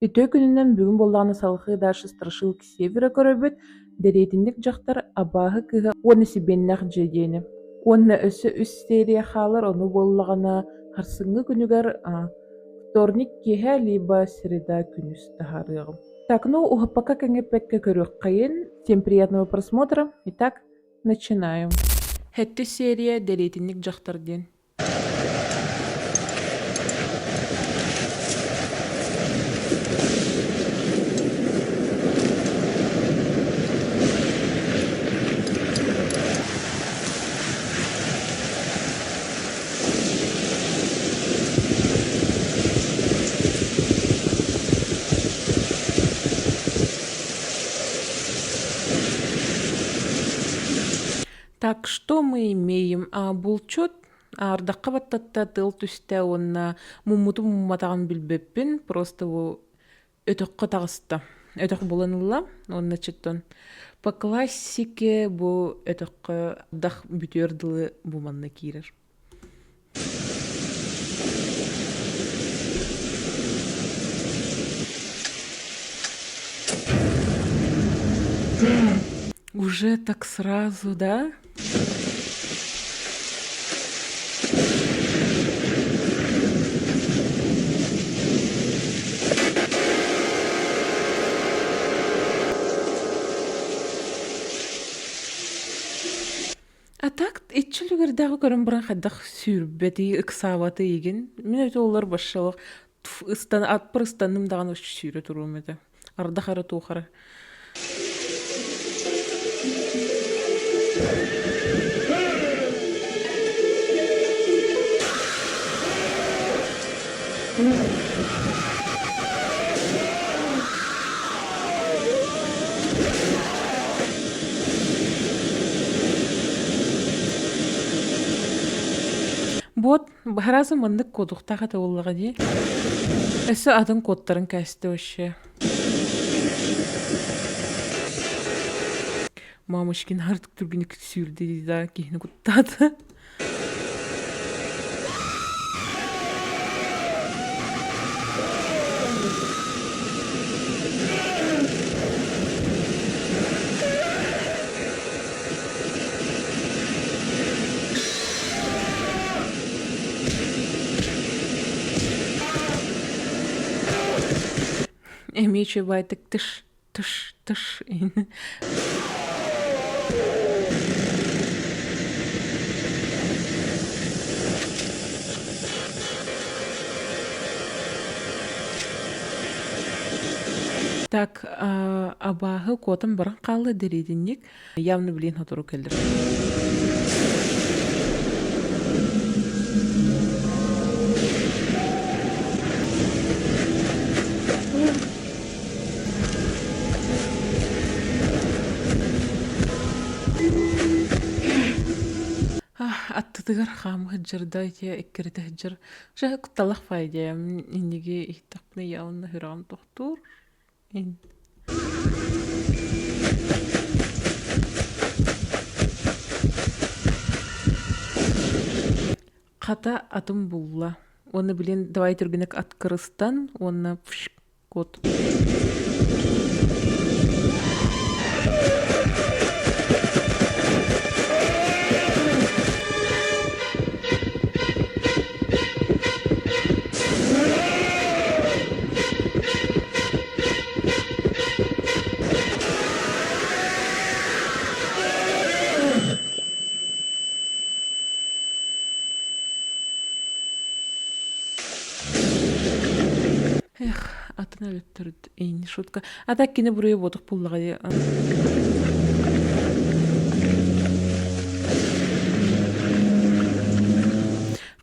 Үтүө күнүнэн бүгүн буоллаҕына салҕыы Даша Страшилки Севера көрөбүт, дэриэтинньик дьахтар, абааһы кыыһа уонна сибиэннээх дьиэ диэни. Уонна өссө үс серия хаалар, ону буоллаҕына сарсыҥҥы күнүгэр вторник киэһэ либо среда күнүс таһаарыаҕым. Так, ну уһаппакка-кэҥэппэккэ көрүөххэйин. Всем приятного просмотра. Итак, начинаем. Сэттис серия Дэриэтинньик дьахтар диэн. Так что мы имеем? Булчут ардахха баттатта тыл түстэ уонна муммутун мумматаҕын билбэппин, просто бу өтөххө таҕыста. Өтөх булан ылла уонна чыттан по классике бу өтөххө ардах бүтүөр дылы бу манна киирэр. Уже так сразу, да? А так иччи үлүгэрдээҕи көрөн баран хайдах сүүрбэтий, ыксаабатый игин. Мин өтө олор башшалах ыстан атпар ыстанным даҕаны сүүрэ туруом этэ. Ардах эрэ туох эрэ. Буот баһараасы маннык куотуохтаах этэ буоллаҕа дии. Өссө атын куоттарын кээстэ вообще. Мамочкин артык түргэнник сүүрдэ дии да киһини куттаата. Эмиэ үчүгэйдик тыш тыш тыш Так, абааһы куотан баран хаалла дэриэтинньик явно билиэн сотору кэлэр. Аттытыгар хаамы сылдьарда ити эккирэтэ сылдьар. Дьэ кутталах файдия инниги иһиттэхпинэ явно сүрэҕим тохтуур. Хата атын булла. Уонна билин давай түргэнник ат кырыстан уонна кот. Эх, атын өлөттөрүт ини шутка. А так кини буруйа буотух буллаҕа дии.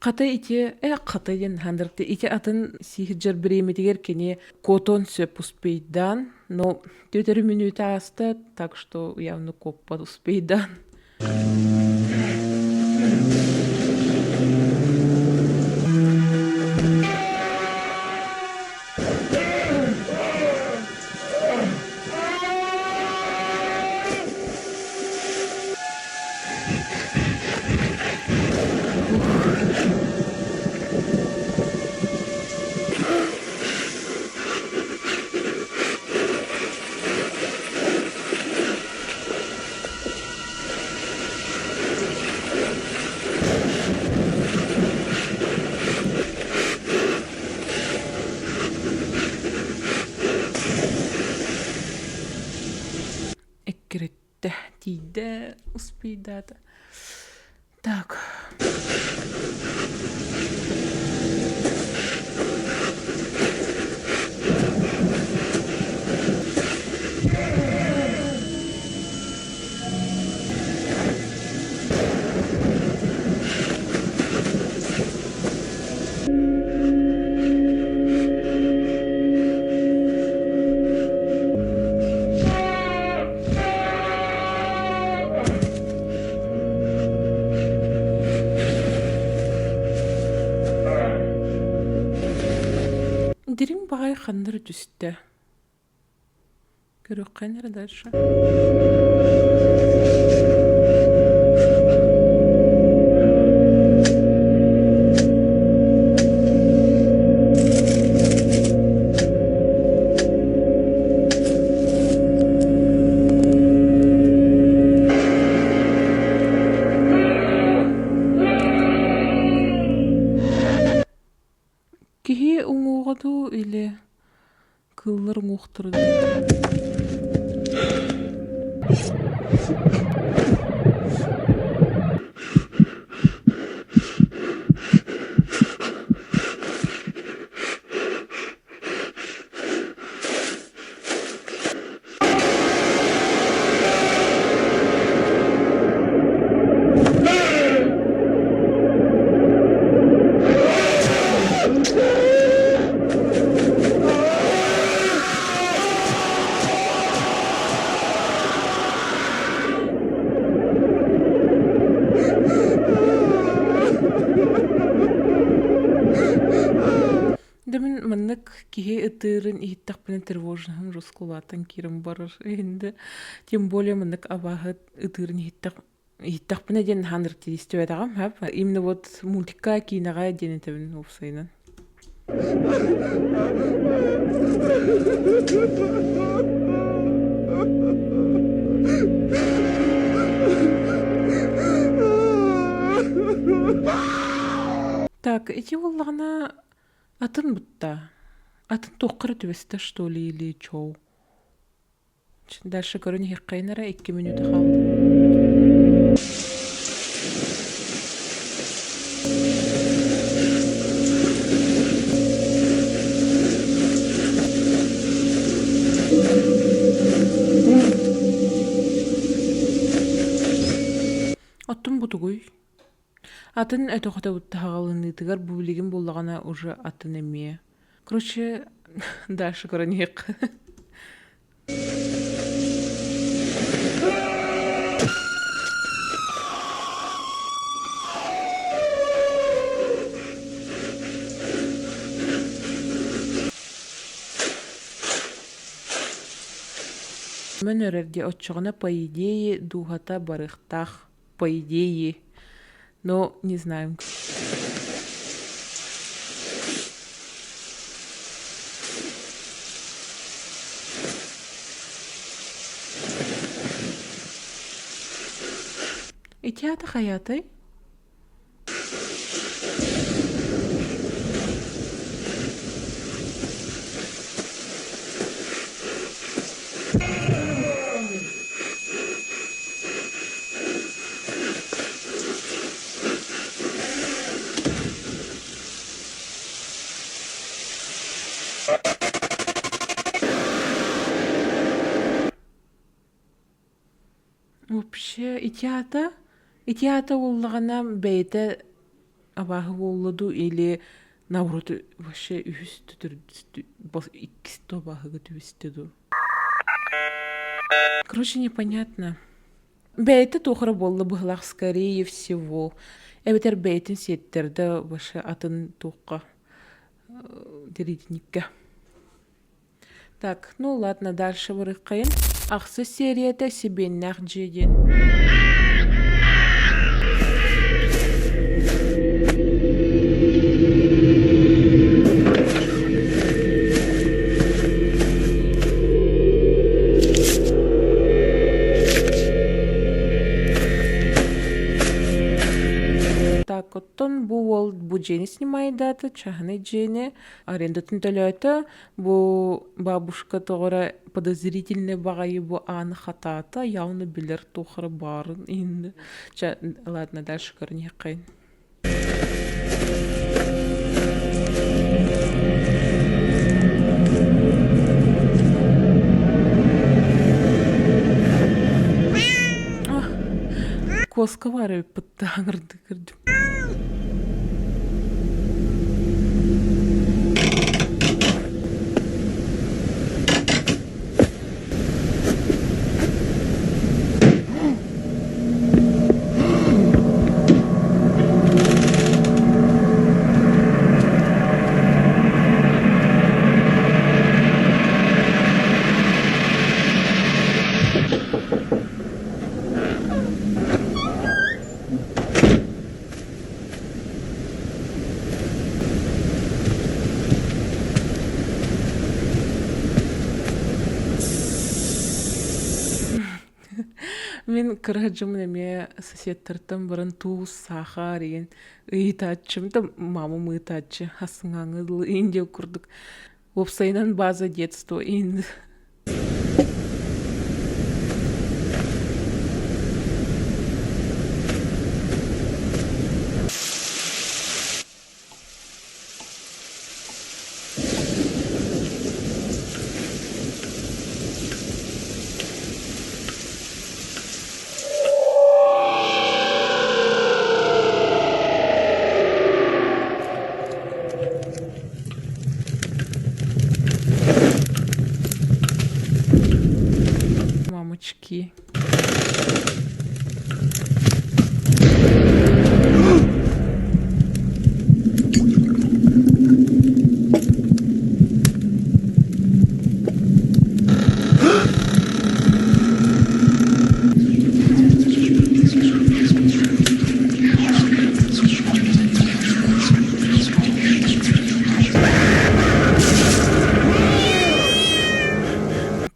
Хата ити, э хата диэн хандырты ити атын сиһирдьэр бириэмэтигэр кини куотуон сөп успейдаан, но төтөрү мүнүүтэ ааста, так что явно куоппат успейдаан. Успейдаата. Так. Дириҥ баҕайы ханна эрэ түстэ. Көрүөххэ эрэ дальше. Киһи уҥуоҕа дуу или кыыллар уҥуохтара дуу? Дьэ мин маннык киһи ытыырын иһиттэхпинэ тревожноһым рускулаатан киирэн барар иһинде тем более маннык абааһы ытыырын иһиттэх иһиттэхпинэ диэн наһаа ынырыктыйыстыбэтэҕим һап именно вот мультикка киинэҕэ диэн этэбин уопсайынан. Так, ити буоллаҕына Атын бутта. Атын туохха эрэ түбэстэ что ли или чоу. Дальше көрөн иһиэххэйин эрэ икки мүнүүтэ хаалла. Оттон бутугуй? Атын өтөхөтөбүттаһаҕаланыытыгар бу билигин буоллаҕына уже атын эмиэ. Короче, дальше көрөн иһиэххэ. Мөн өрөр дии оччоҕуна по идее дууһата барыахтаах по идее но не знаем. Ити аата хайатай? Вообще ити аата ити аата буоллаҕына бэйэтэ абааһы буолла дуу или наоборот вообще үһүс иккис да абааһыга түбэстэ дуу. Короче, непонятно. Бэйэтэ туох эрэ буолла быһыылаах скорее всего. Эбэтэр бэйэтин сиэттэрдэ вообще атын туохха дэриэтинньиккэ. Так, ну ладно, дальше барыаххайын. Ахсыс серията Сибиэннээх дьиэ диэн. Так, оттон бу уол бу Бу дьиэни снимайдаата, чааһынай дьиэни арендатын төлөөтө. Бу бабушка тоҕо эрэ подозрительный баҕайы бу ааны хатаата, явно билэр туох эрэ баарын иһин. Чэ, ладно, дальше көрүнүөххэйин. Куоска баар эбиппит таҥырды кырдьым. Мин кыра дьоммун эмиэ соседтартан баран туус, саахар игин ыйытааччым да мамам ыытааччы асыҥааҥы дылы индия курдук уопсайынан база детства иин Мамочки.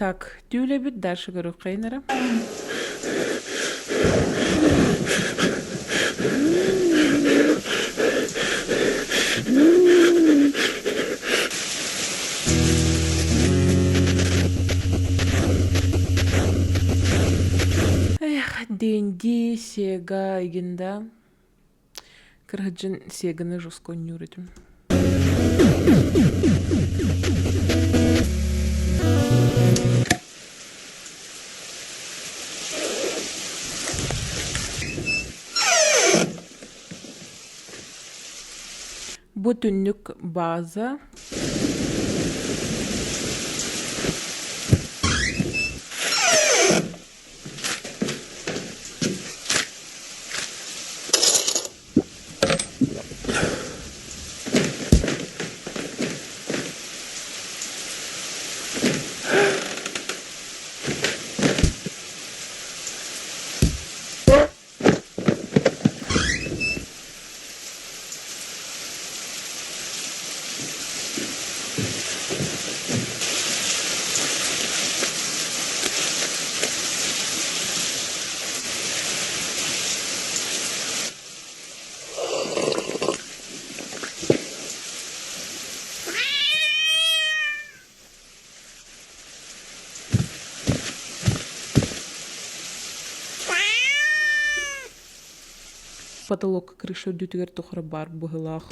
Так, Түүлэбит дальше көрүөххэйин эрэ. Эх, D&D, Sega игин да. Кыргыджын Сеганы жестко оонньуур этим. Бу түннүк бааза. Потолок крыша үрдүтүгэр тухары баар быһыылаах.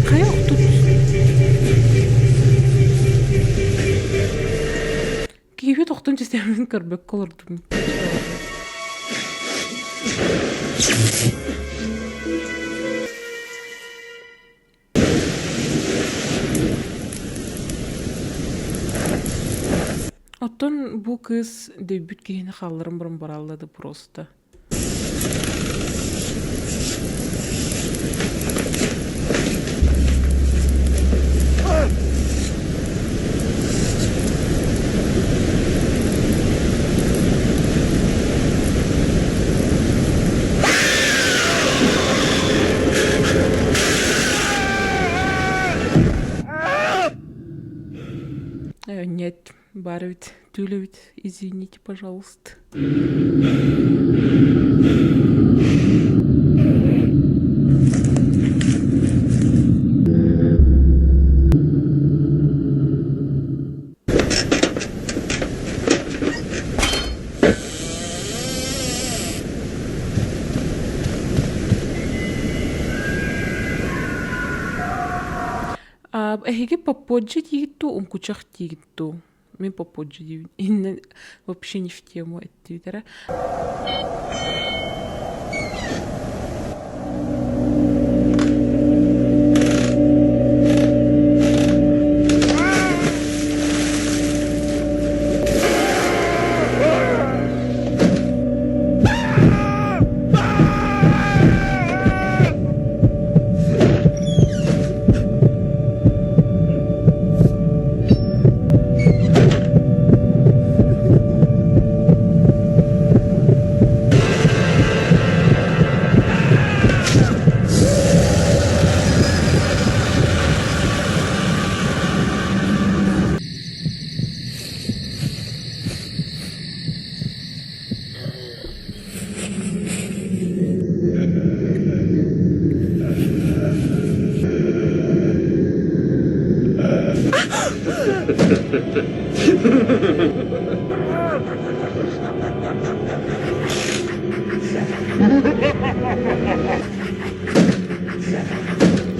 Хайа охтут Киһи тохтун систематын көрбөккө олордум. Оттон бу кыыс дөйбүт киһини хаалларан баран баралла да просто. Нет, баар эбит, түүл эбит, извините, пожалуйста. Эһиги попозже диигит дуу, уҥкучах диигит дуу? Мин попозже диибин. Иннэ вообще не в тему эттибит эрэ.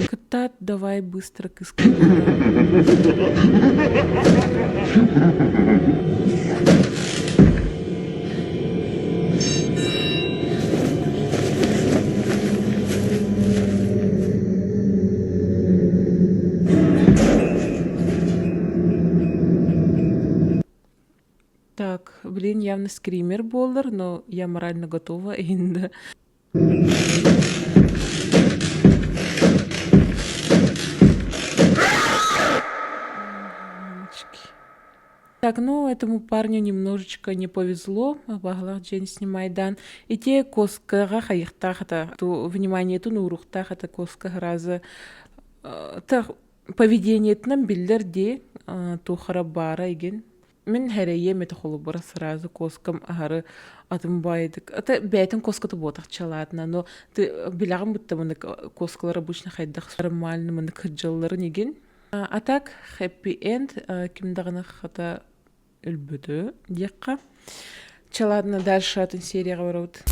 Кытаат, давай быстро кыска. Так, блин, явно скример буолар, но я морально готова инде. Мамочки. Так, ну, этому парню немножечко не повезло, абаһалаах дьиэни снимайдаан. Ити куоскаҕа хайыахтаах этэ, ту вниманиетын ууруохтаах этэ куоска сразу поведениетынан биллэр дии, туох эрэ баара игин. Мин хэрэйиэм этэ холобура сразу куоскам аһары атын баайдык. Это бэйэтин куоската буотах чалаатына, но ты билэҕин бутта мынык куоскалар обычно хайдах нормально мынык сылдьалларын игин. А так happy end ким даҕаны хата өлбөтө диэххэ. Чаладына дальше атын серияҕа барабыт.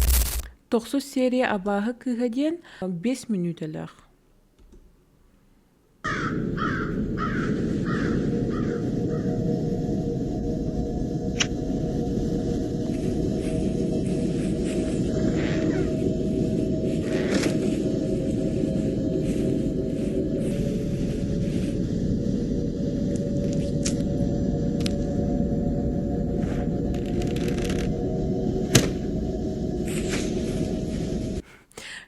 Тохсус серия абааһы кыыһа диэн 5 мүнүүтэлээх.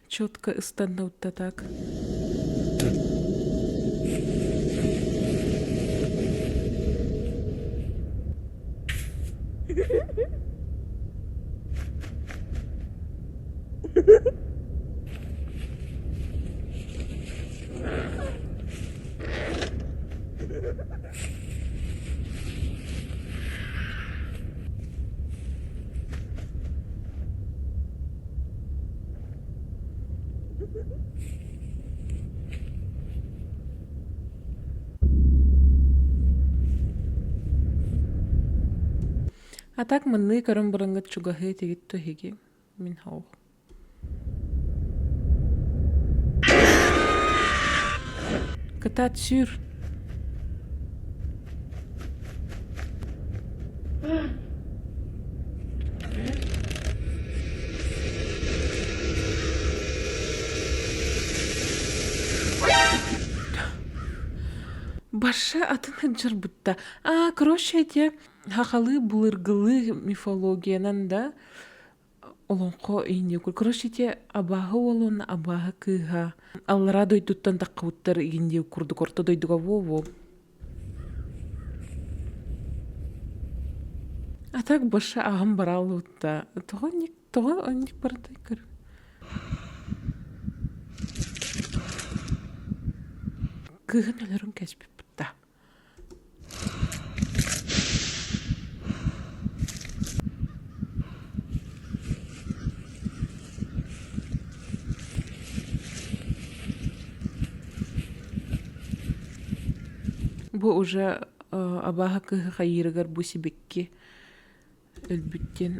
Четко ыстанна так. А так мынныы көрөн бараҥҥыт чугаһыы этигит туһиги мин хоох. Кытаат сүүр. Баша атын сылдьарбытта. А, короче, эти хахалы былыргылыы мифологиянан да Олоҥхо иһинньэ короче ити абааһы уола уонна абааһы кыыһа аллараа дойдуттан таххыбыттар игин диэ курдук орто дойдуга буо-буо. А так больше аҕам барааллыбытта. Тоҕо оннук тоҕо оннук барытай көр. Кыыһын өлөрүн кэспиппит да. Бу уже абааһы кыыһы хайыырыгар бу сибикки өлбүт диэн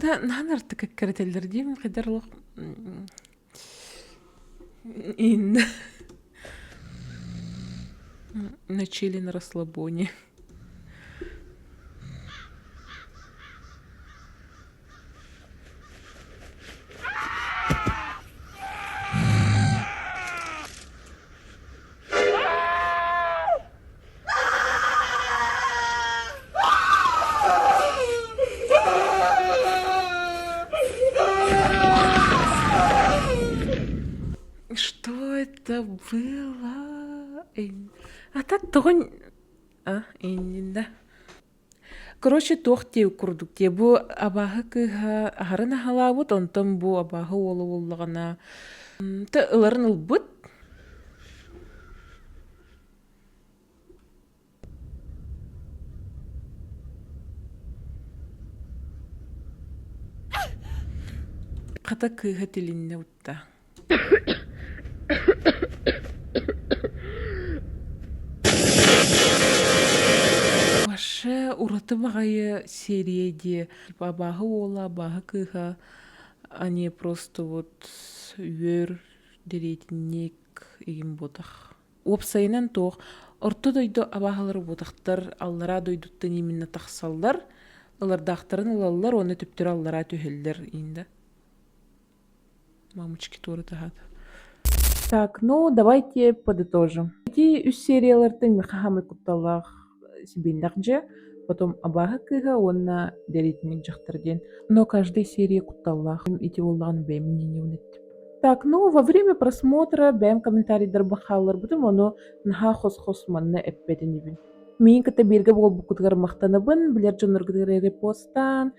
Да, наһаа артык эккирэтэллэр диим хайдар олох Инна. На чили на расслабоне. Что это было? А так тоҕо а иннинэ. Короче, туох диэ курдук диэ бу абааһы кыыһа аһарын аһалаабыт, онтон бу абааһы уола буоллаҕына т ыларын ылбыт. Хата кыыһа тилиннэ утта. Вообще ураты баҕайы серия дии. Типа абааһы уола, абааһы кыыһа, они просто вот үөр, дэриэтинньик игин буотах. Уопсайынан туох, орто дойду абааһылара буотахтар аллараа дойдуттан именно тахсаллар, ылардаахтарын ылаллар уонна төптөрү аллараа түһэллэр иин да. Мамочки туора таһаата. Так, ну давайте подытожим. Ити үс сериялартан миэхэ саамай кутталлаах сибииннэх дьиэ, потом абааһы кыыһа уонна дэриэтинньик дьахтар диэн. Но каждая серия кутталлаах. Ити буоллаҕына бэйэм мнениебын эттим. Так, ну во время просмотра бэйэм комментарийдарбын хаалларбытым, ону наһаа хос-хос манна эппэт инибин. Миигин кытта бииргэ буолбуккутугар махтанабын, билэр дьонноргутугар репостаан,